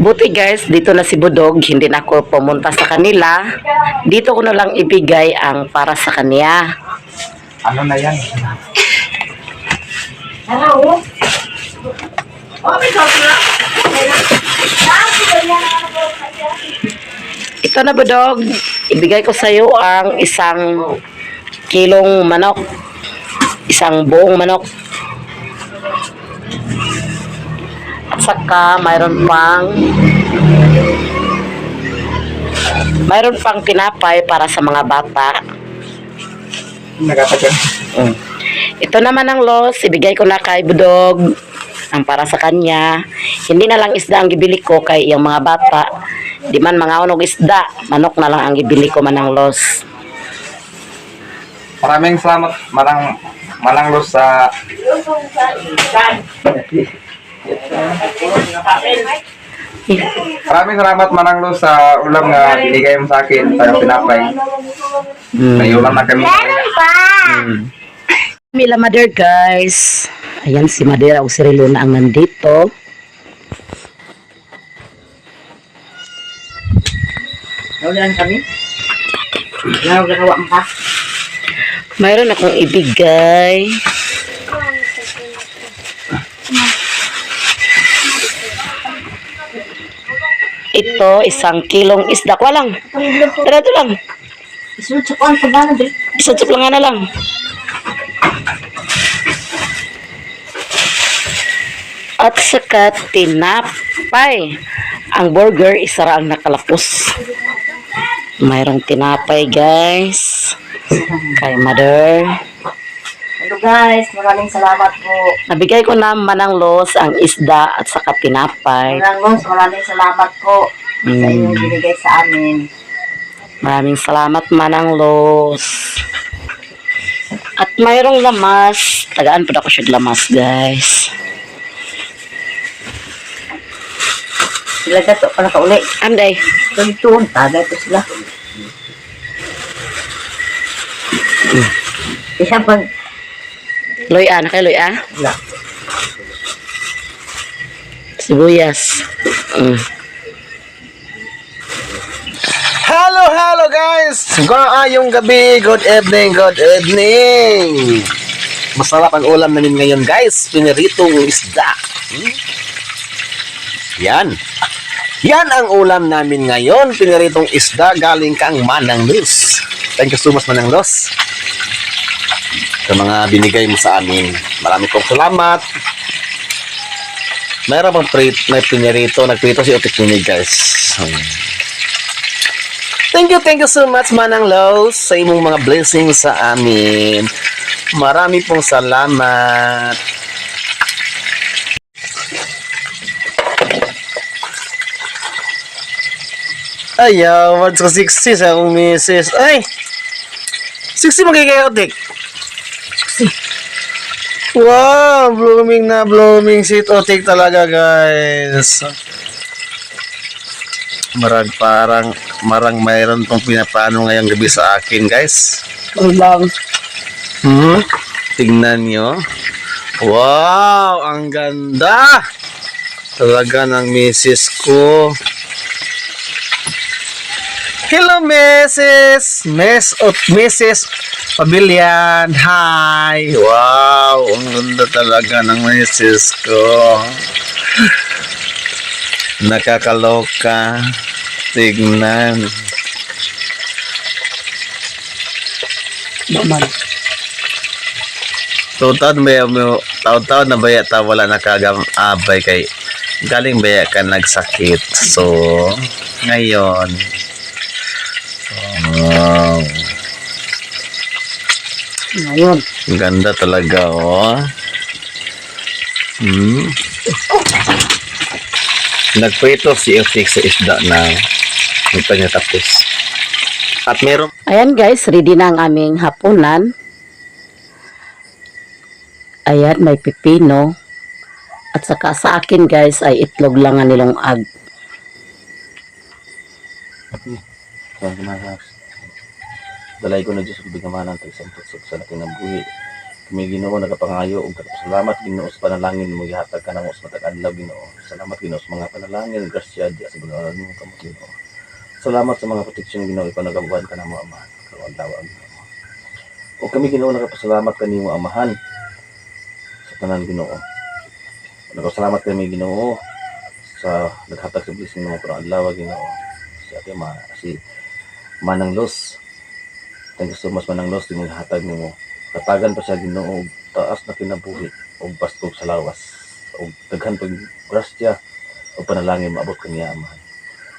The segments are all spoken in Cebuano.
Buti guys, dito na si Budog, hindi na ako pumunta sa kanila. Dito ko na lang ibigay ang para sa kanya. Ano na yan? Ito na, Budog, ibigay ko sa iyo ang 1 kilong manok. Isang buong manok. At saka mayroon pang tinapay para sa mga bata. Nagatagal. Ito naman ang loss, ibigay ko na kay Budog ang para sa kanya. Hindi na lang isda ang gibili ko kay iyang mga bata. Di man mga unog isda, manok na lang ang gibili ko man ang loss. Maraming salamat, Manang Luz sa Maraming salamat, Manang Luz, sa ulam nga binigay mo sa akin sa pinapay. May ulam na kami. Mila Mother, guys. Ayan si Madera o si Relona ang nandito. Naulan kami. Nagagawa mo ka. Mayroon akong ibigay. Ito, 1 kilong isda. Kuha lang. Tara, ito lang. Isulod sa kuan pag na diri. Isang nga na lang. At saka tinapay. Ang burger, isa ra ang nakalapos. Mayroong tinapay, guys. Kay Mother. Hello guys, maraming salamat po. Nabigay ko na Manang Los ang isda at saka tinapay. Manang Luz, maraming salamat po sa inyong binigay sa amin. Maraming salamat, Manang Los. At mayroong lamas. Tagaan po ako siya lamas, guys. Sila gato pala kauli. Anday. Tuntun, tagay po sila. Isa pag Loy-a, na kayo loy-a? wala. Sibuyas. Hello, hello guys! Maayong gabi, good evening, good evening! Masarap ang ulam namin ngayon, guys, piniritong isda. Yan. Yan ang ulam namin ngayon, piniritong isda galing kang Manang Luz. Thank you so much, Manang Luz, sa mga binigay mo sa amin. Marami pong salamat. Mayroon pang may pinirito. Nagprito si Otik Nini, guys. Thank you so much, Manang Los, sa imong mga blessings sa amin. Marami pong salamat. Ay, words ko 60 sa akong misis. Ay! 60 magiging Otik. Wow, blooming na blooming si Otik talaga, guys. Marag parang marang mayroon pang pinaplano ngayong gabi sa akin, guys. Ulang. Tingnan nyo. Wow, ang ganda! Talaga ng misis ko. Hello, Mrs. Miss at Mrs. Pabilian. Hi! Wow, ang ganda talaga ng misis ko. Nakakaloka. Tignan. Naman. Taon-taon ba mo, taon-taon na ba yata wala nakagam-abay kay galing ba ka nagsakit. So, ngayon, wow. Ngayon. Ang ganda talaga, oh. Nagprito si Efik sa isda na hindi pa niya tapos. At meron Ayan guys, ready na ang aming hapunan. Ayan, may pipino. At saka sa akin guys ay itlog lang ang nilong ag. Dalay ko na Diyos ang bigamanan tayo sa sa laking ng buhi. Kami, Ginoo, nagapangayo og salamat, Ginoo, sa panalangin mo gihatag kanamo sa matag adlaw, Ginoo. Salamat, Ginoo, sa mga panalangin, grasya diya sa banal mo kamot, Ginoo. Salamat sa mga proteksyon, Ginoo, ikaw nagabuhan kanamo, Amahan, karong adlaw, Ginoo. O kami, Ginoo, nagapasalamat kanimo, Amahan, sa tanan, Ginoo. Nagapasalamat kami, Ginoo, sa naghatag sa blessing mo karong adlaw, Ginoo. Si Ate Ma, si Manang Luz. Thank you so much, Manang Luz, yung hatag nimo. Katagan pa siya, Ginoo, og taas na kinabuhi og baskog sa lawas og daghan pag grasya og panalangin maabot kaniya, Amahan.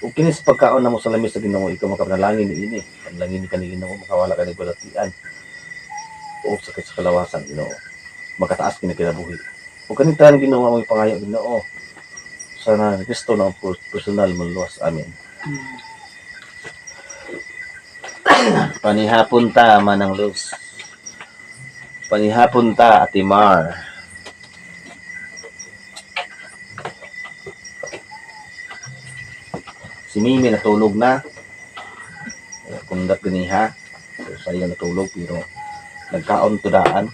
Ug kini sa pagkaon namo sa lamis sa Ginoo, ikaw makapanalangin niini. Panalangin ni kani, Ginoo, makawala kani balatian og sakit sa kalawasan, Ginoo. Makataas kini kinabuhi. Ug kani tanan, Ginoo, among pangayo, Ginoo, sa na Kristo na ang personal mo luwas. Amen. Panihapon ta, Manang Luz. Panihapon ta, Ate Mar. Si Mimi natulog na. Eh, kundat ganiha. So, sayo natulog pero nagkaon to daan.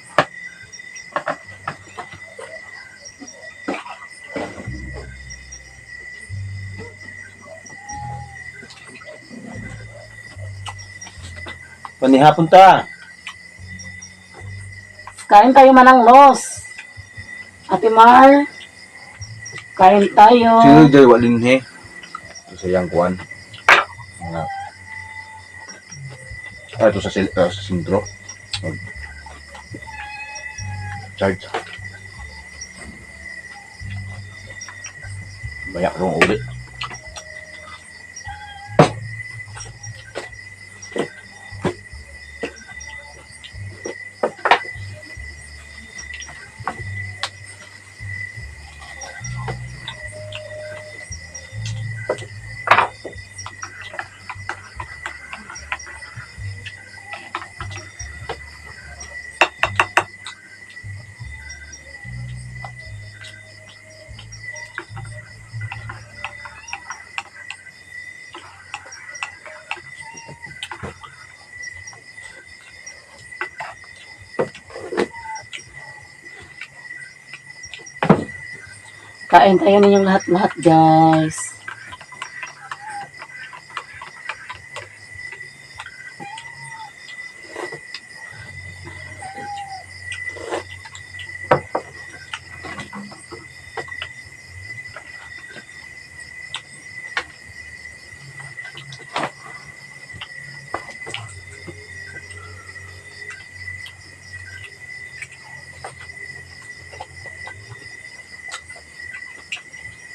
Panihapon ta. Kain tayo, Manang Los. Ate Mar, kain tayo. Sino jay walin he? Ito sa iyang kuan. Mga ito sa sa sentro. Charge. Bayak rong ulit. Kain tayo ninyong lahat-lahat, guys.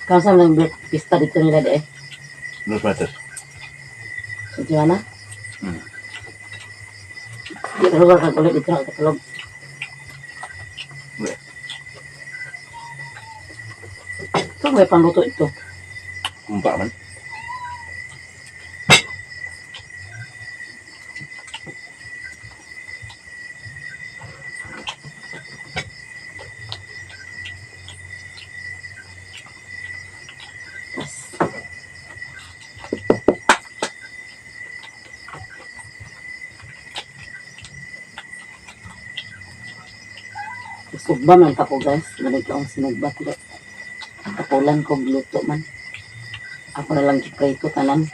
Kamusta lang yung pista dito nila de? Los mates. Sa Joanna? Mm. Di ka lugar kag ulit dito na katulog. Uli. Ito may pangluto ito. Kumpa man. Sugba man pa ko, guys. Balik akong sinugba ko. Kapulan ko luto man. Ako na lang giprito tanan.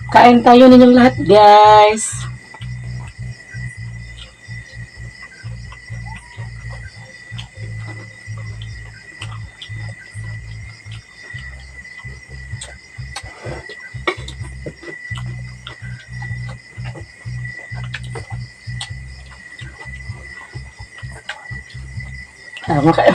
Kain tayo ninyong lahat, guys. Tama kayo.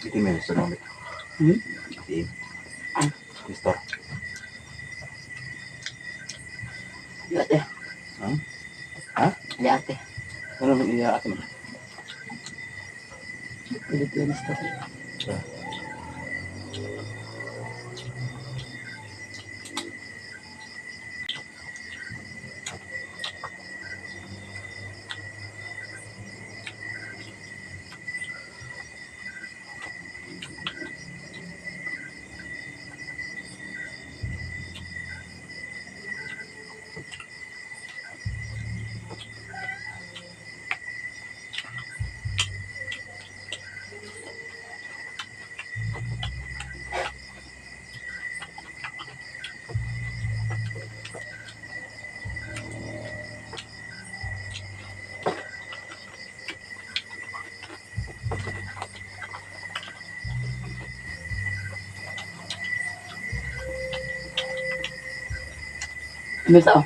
Itim yun, sa gamit. Hmm? Itim. Ah. Mister. Di ate. Ha? Ha? Di ate. Ano naman iya ate mo? Pilit yun ito. Ano sa oh?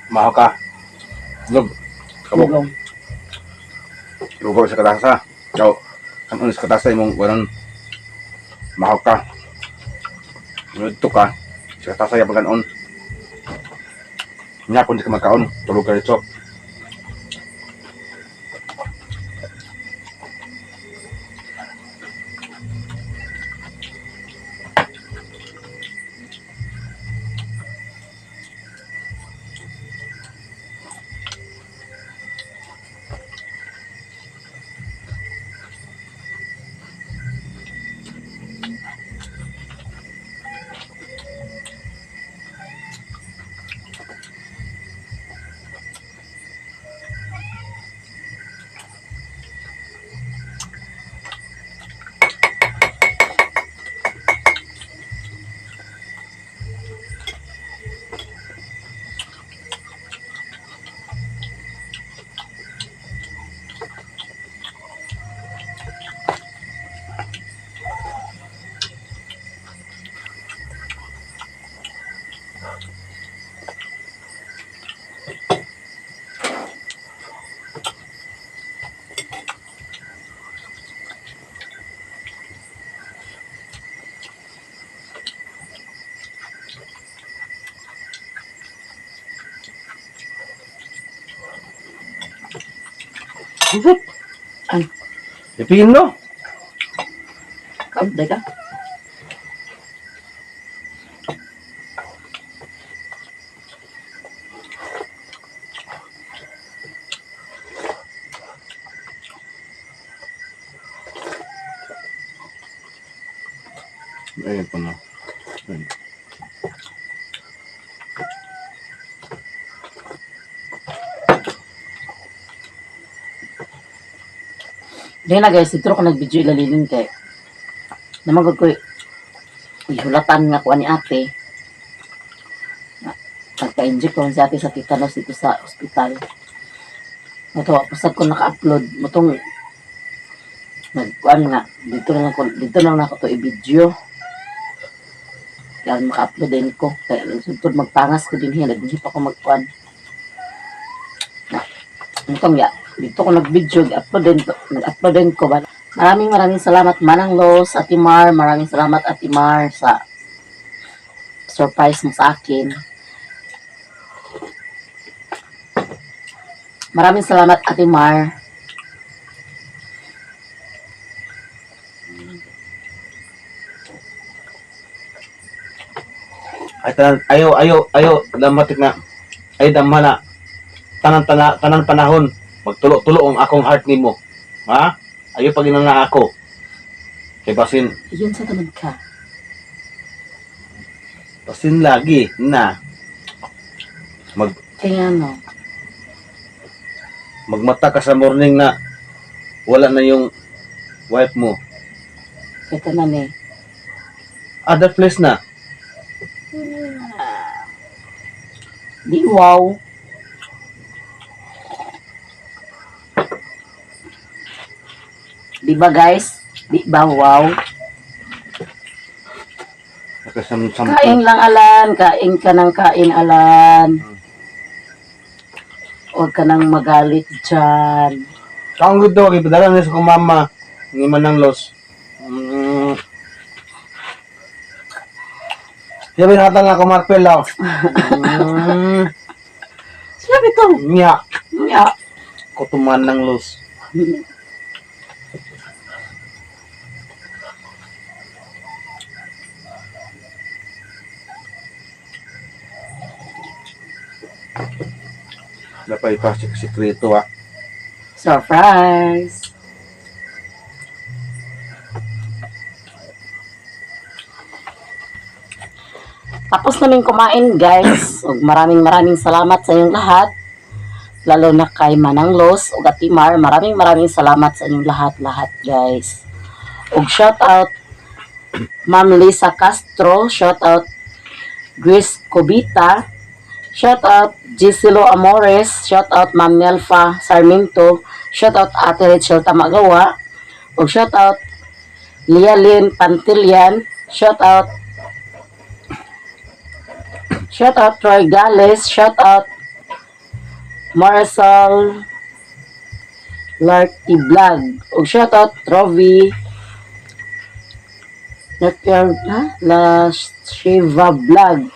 Maho ka. Log. Kabog. Lugong. Lugaw sa katasa. Ikaw, ano sa katasa imong ganon. Maho ka. Nudto ka. Sa katasa ya paganon. Nya kung di ka magkaon, tulog ka dito. Ay. Ipino. Kaon, day ka. Ayun po na. Ayun. Di na guys, dito ko nag-video ilalilin kay. Namagod ko ihulatan nga ko ani ate. Pagka-inject ko si ate sa tetanus dito sa ospital. Mato, pasag ko naka-upload, mutong nagkuan nga dito na lang ako to i-video. Kaya maka-upload din ko. Kaya sugtod magpangas ko din hiya, nagdihip ako magkuan. Na, mutong ya, dito ko nag-video, i-upload din to, nag-upload din ko. Maraming maraming salamat Manang Los, Ate Mar, maraming salamat Ate Mar sa surprise mo sa akin. Maraming salamat Ate Mar. Ay tanan ayo ayo ayo damatik na ay damhala tanan tana, tanan panahon magtulo-tulo ang akong heart nimo. Ha? Ayo pag na ako. Kay basin Iyon sa taman ka. basin lagi na mag Kaya ano, magmata ka sa morning na wala na yung Wife mo. Ito na ni. Other place na. Di wow. Di ba, guys? Di ba wow? Nakasam-sam. Kain lang, Alan. Kain ka ng kain, Alan. Huwag ka nang magalit dyan. Kaon gud daw ipadala ni sa kong mama ni Manang Los. Sabi na nga ako Marpel ah. Sabi to. Nya, Nya. ko Manang Los. Dapat ipasok sikreto ah. Surprise! Tapos namin kumain, guys. Ug maraming maraming salamat sa inyong lahat. Lalo na kay Manang Los ug Ate Mar. Maraming maraming salamat sa inyong lahat-lahat, guys. Ug shout out Ma'am Lisa Castro, shout out Grace Cobita, shout out Giselo Amores, shout out Ma'am Nelfa Sarmiento, shout out Ate Rachel Tamagawa, ug shout out Lia Lynn Pantilian, shout out Troy Gales, shout out Marisol Larty Vlog, ug shout out Rovi Network, ha? La Shiva Vlog,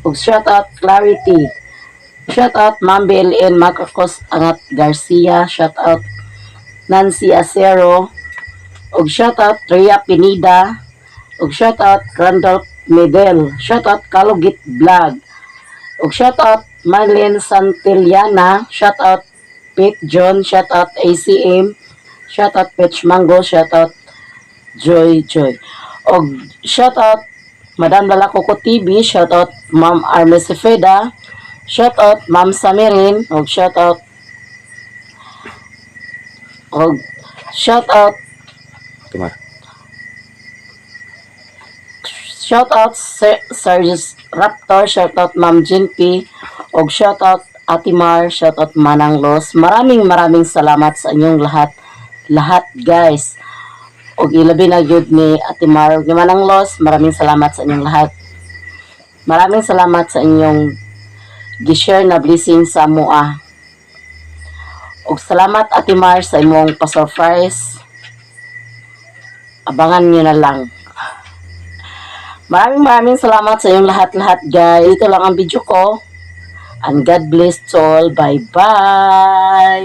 ug shout out Clarity. Shout out Ma'am BLN Marcos Angat Garcia. Shout out Nancy Acero. Ug shout out Rhea Pinida. Ug shout out Randolph Medel. Shout out Kalugit Vlog. Ug shout out Marlene Santillana. Shout out Pete John. Shout out ACM. Shout out Peach Mango. Shout out Joy Joy. Og shout out Madam Lala Coco TV. Shout out Ma'am Arme Cepeda. Shout out Ma'am Samirin. Og shout out Tumar. Shout out Sir Raptor, shout out Ma'am Jinpy, og shout out Ate Mar, shout out Manang Los. Maraming maraming salamat sa inyong lahat. Lahat, guys. Og ilabi na gyud ni Ate Mar ug ni Manang Los, maraming salamat sa inyong lahat. Maraming salamat sa inyong gi-share na blessing sa amoa. Og salamat, Ate Mar, sa imong pa-surprise. Abangan niyo na lang. Maraming maraming salamat sa inyong lahat-lahat, guys. Ito lang ang video ko. And God bless to all. Bye-bye!